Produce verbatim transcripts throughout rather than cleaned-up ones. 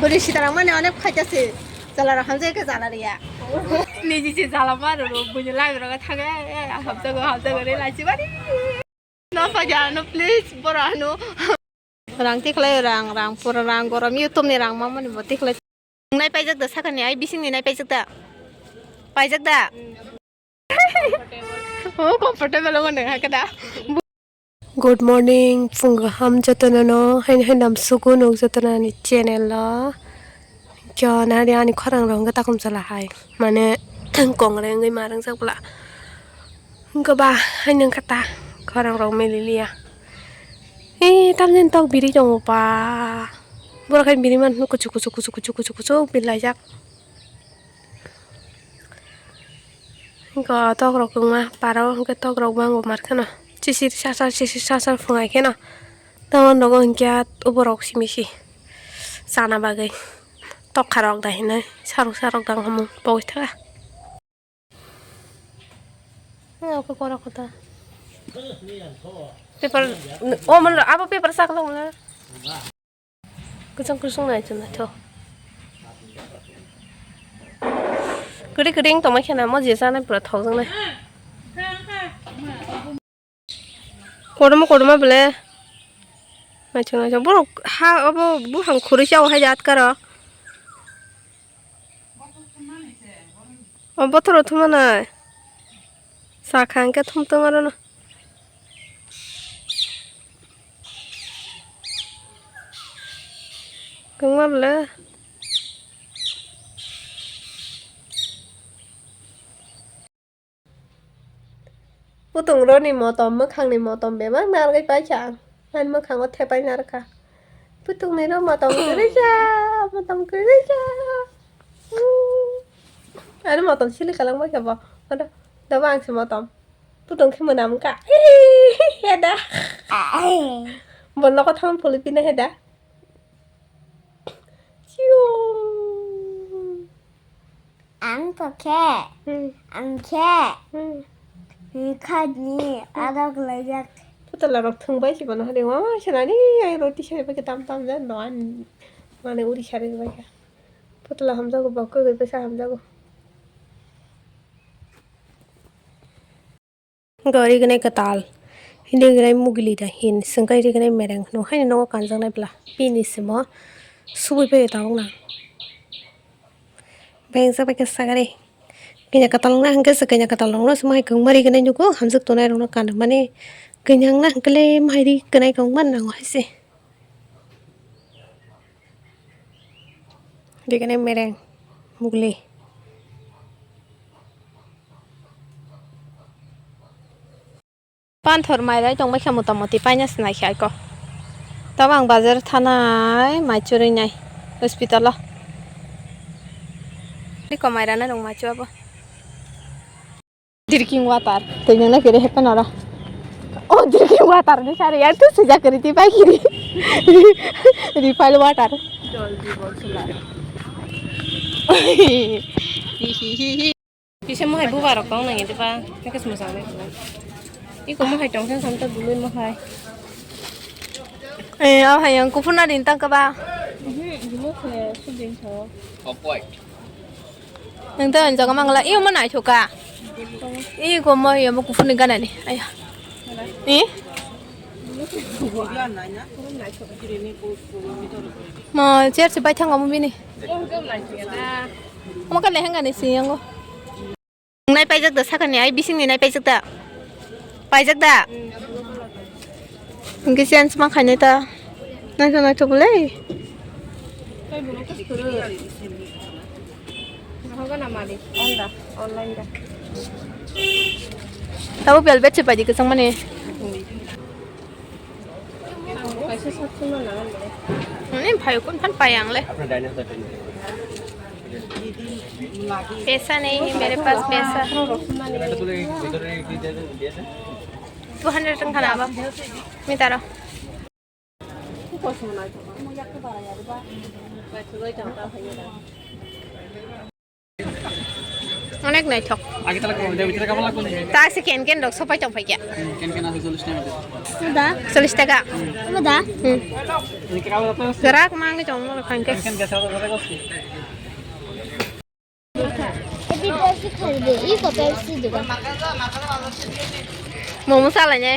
Bwrwi sitaramani onek phaitase, jalarok hamjak khe jala riya. Niji se jala mano ro, buini live rogo thangwi, hamjago, hamjago, re lachi mani. No paja, no please, boro ano. Rang tikhlai rang, rang pura rang, gorom YouTube ni rang mamani bo tikhlai. Nai paijak da sakani, ai bising ni nai paijak da. Paijak da. Oh, comfortable wngmano hakhe da. Good morning, phung kaham jotono no, haino haino sugo nuk jotono ni channel lo. Kyo nari ani khorang rok wngkha takhum chala hai, mane kongre wngwi ma rwngjak bwla. Wngkha ba haino wngkha ta khorang rok mililiya. Ee, tamjani tok biri tongo ba. Borok hai biri manu kuchuk kuchuk kuchuk kuchuk kuchuk kuchuk biri laijak. Hwnkhe o tok rok wngma paro hwnkhe tok rok bo ang bo mar kheno chisir sasar chisir sasar phunai kheno tamoni nogo hwnkhe o borok simi si chana bagwi tokha rok da hinwi sarok sarok da wngkha mung pogwi thaka. Hwnkhe korok kota paper o mon abo paper sak nang na. Kwchwng kwchwng nai chwng naithok. Kwrwi kwrwi wng tongmai kheno, mo je chanai pura thokjaknai. Kotorma kotorma bele. Naithok naithok. Borok ha obo buphang khurui sa o hai atkaro. O bothoro thuma nai. Sakha hwnkhe thum tong arono. Kwma bwle. Putung roni motom, mwkhangni motom bebak narwgwi paikha ang. Ani mwkhango thepai narwkha. Putungni ro motom kwrwisa, motom kwrwisa. Hmm. Ani motom sili kalang bai kha bo. Odo, dobo ang se motom. Putung khe mwnam wngkha. Heda. Bo nogo thang phulwi pina heda. Chiu. Ang to khe, hmm, ang khe, hmm, khani arok laijak. Putla rok thwngbai se bono hari, o senani ai roti sari bai tam tam jan do an mane uri sari bai ka. Putla hamjago, bokhe bai sa hamjago. Hwnkhe ori gwnai kwtal, hini gwnai mugili da hin, swngkhe ri gwnai mereng hwnwi haino nogo kanjaknai bwla, bini simo subui phaiyo tabuk nang. Bengsa bai khe sagari, kanya kwtal wngna hwnkhe se kanya kwtal rokno se mahai kwbangma ri gwnai nugo, hamjwk tongnai rokno kanmani, kanya wngna hwnkhe le mahai ri gwnai kwbangma nango hai se. Dikene mereng mugli. Panthor mairai tongbai kha mota moti paina sinai khe aiko. Tamo ang bazar thanai mai churui nai hospital o. Liko mairana rong mai chuabo. Drinking water. Twi nang nai kiri hepa nora. Oh, drinking water ni sari yar tu sejak kiri ti pai kiri. Refill water. Kisa mohai buba rok tong nang edi ba. Nekes mosang nai. Iko mohai tong sen samta bului mohai. Eh, oh, hayang kupuna din tang kaba. Mhm, mohai sudin tho. Off white. Nang ta jaga mangla, iyo mo naithok ka. Iyo ko mo iyo mo kuphurni gana ni. Aya. Eh? Mo chair se bai thang mo bini. Mo ka leheng gani si yango. Nai paijak da sakani ai bising ni nai paijak da. Paijak da. Hingke chance ma khainai ta. Naithok naithok le. Tabo velvet se paidi kwchang mani. Ni phai kun phan pai ang le. Paisa nahi mere paas paisa. Two hundred tangka na ba? Mitaro. Onek naithok. Agi tala ko, de bitara kabala ko ni. Ta se ken ken rok sopai tong phaikya. Ken ken ase chollish taka. Ada? Chollish taka. Ada? Hmm. Ini kabala to. Gerak mangi tong mo khan ke. Ken ken gasa to gasa ko. Ebi Pepsi khaibe, iko Pepsi duga. Momo salai ne.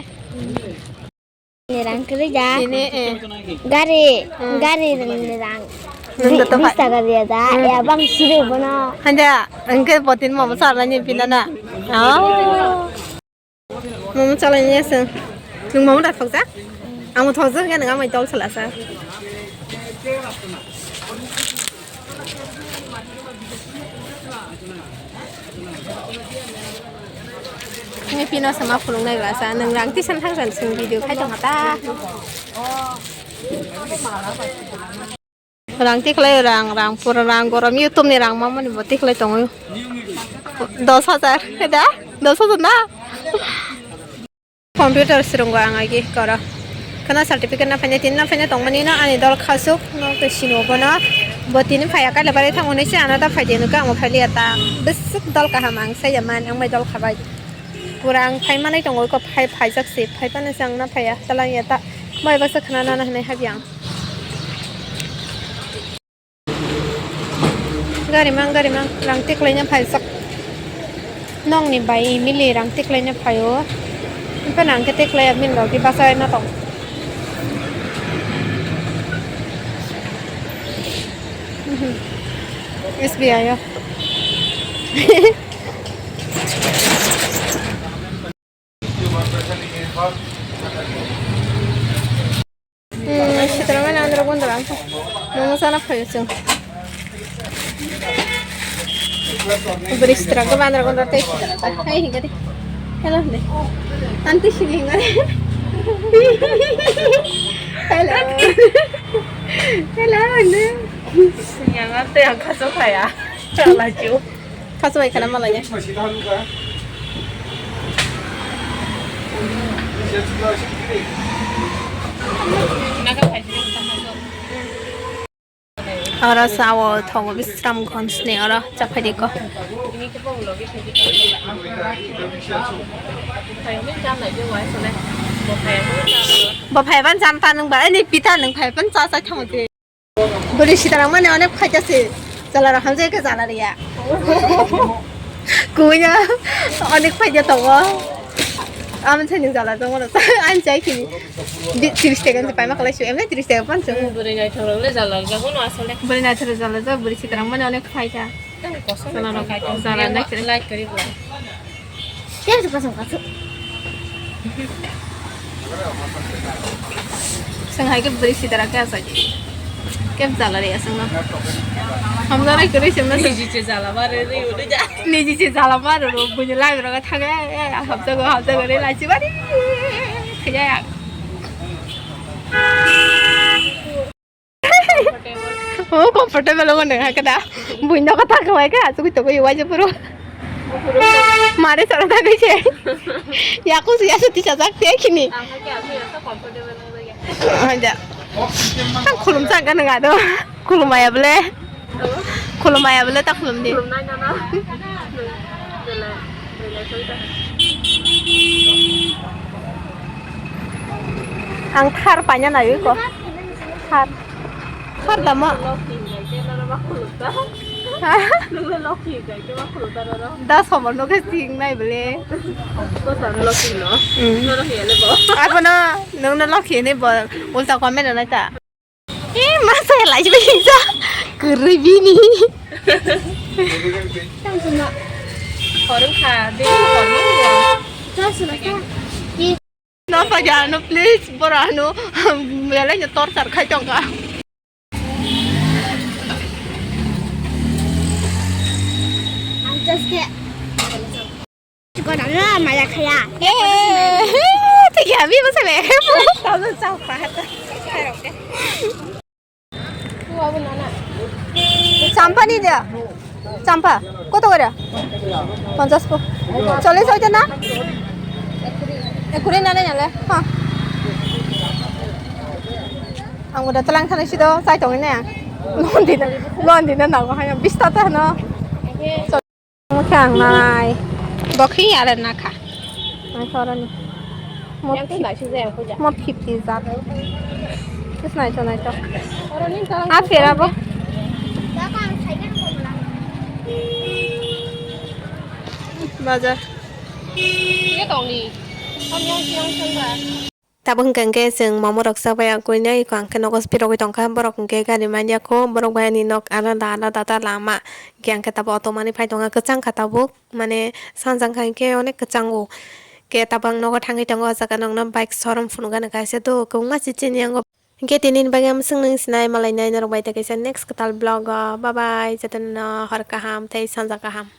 Ni rang kwrwi da. Ini, eh. Gari, hmm, gari ni rang. Nung da to bis taka dia da. Hmm. Ya bang siri bono. Hanja, engke botin momo salai ni pinana. Oh. Momo salai ni aseng. Nung momo da thoksa? Amo thoksa ke nang amai tol salasa. Ni pino sama phulung nai glasa, nang rang tisan thang san sung video khai tong ta. Rang tiklai rang, rang pura rang gorom YouTube ni rang mamani bo tiklai tongo. Dos hajar, da? Dos hajar na? Computer swrwngo ang agi koro. Khana certificate na phaina tin na phaina tongmani no ani dol khasuk no to sino bono. Bo tini phaiya kaila bari thang unui se ano ta phaidi nukha ang phailiya ta. Bwswk dol kaham ang sai man ang bai dol khabai. Pura ang phai manai tongo ko phai phaijak se phai pano se ang na phaiya talangya ta. Bai bwswk khana nana hinui habi ang. Gari mang, gari mang, rang tiklaina phaijak. Nokni bai mili rang tiklaina phaio. Emphano ang khe tiklaiya mili rok di bachai na tong. S B I o. Hmm, sitwrangmani andro gondor ang kha. Momo chana phaio chwng. Bwrwi sitwrang khe andro gondor tei sitwrang ta. Hai hinga de. Hello hinga de. Tanti sini hinga de. Hello. Hello hinga de. Yang ate yang kaso kaya. Chala ju. Kaso bai khana malai ya. Oro sao thogo Bisramganj ni oro chaphai di ko. Bo phai ban jam ta nung ba, ani pita nung phai ban cha cha thang de. Bwrwi sitwrang mani onek phaikha se, jala rok hamjai khe jala riya. Kuya onek phaikha tongo. Amo thani jala tongo rok. Ani chai kini. Di, tris taka ni paima kalai su, emne tris taka pan su. Bwrwi naithok rok le jala rok jago no asole. Bwrwi naithok rok jala jak, bwrwi sitwrang mani onek phaikha. Jala rok, jala naithok. Like kari bo. Kep se kosong kasu. Seng hai ke beri sitara kya saji. Kep jala re aseng na. Hamjala kiri seng na. Niji che jala mare re udah ja. Niji che jala mare ro bunyi lai bro ka thaga ya, ya, hapta go hapta go re lai chibari. Kaya ya. Oh, comfortable mo nang hakada. Buino kata kawai ka, asuk to ko yuwa je puro. Mare sara ta gai se. Yaku su yasu tisa jak te kini. Haja. Ang khulum sa gana gado. Khulum aya bole. Khulum aya bole ta khulum di. Ang thar paina nai ko. Thar. Thar dama. Da somor no ke sing nai bole. Abono nung no lokhi ni bo ulta comment nai ta. Eh, masa ya lai jai ja. Kiri bini. Korang kha, dia korang. No paja no please borano belai no torture khai tongka. Ang just ke. Chikon ang maya khaya. Eh, ঠিক আছে, আমি বসে বে। তাহলে চাও পাহাড়টা। চাম্পা নি দে। চাম্পা কত করে? পঞ্চাশ পো-, চল্লিশ হইতে না? একুড়ি না, না, না, হ্যাঁ। Ang udah telang sana sido, sai tong ini ya. Londina, Londina na ko hanya bista ta no. Ang Khe ang nai. Bo khe yare na kha. Nai kha oroni. Mot Yang tu nai sing jaya ko ja. Mot fifty jat. Terus nai to nai to. Oroni talang. A fera bo. Bajar. Ye tong ni. Kam yang siang sangba. Tabuk hwnkhe, hwnkhe chwng momo rok chabai ang kuinai, iko ang khe nogo phirogwi tongkha, borok hwnkhe gari manya kho, borok bai ani nok alada alada ta lama, hwnkhe ang khe tabuk auto manwi phai tongkha, kwchang kha tabuk, mane sanjak kha hwnkhe onek kwchango, hwnkhe tabuk ang nogo thangwi tongo, o jaga nokno bike showroom phunukgani kaisa do, kwbangma chichini yango, hwnkhe tinini bagwi ang swngno sinai malainai norok bai tei kaisa next kwtal vlog o, bye bye, jotono hor kaham tei sanja kaham.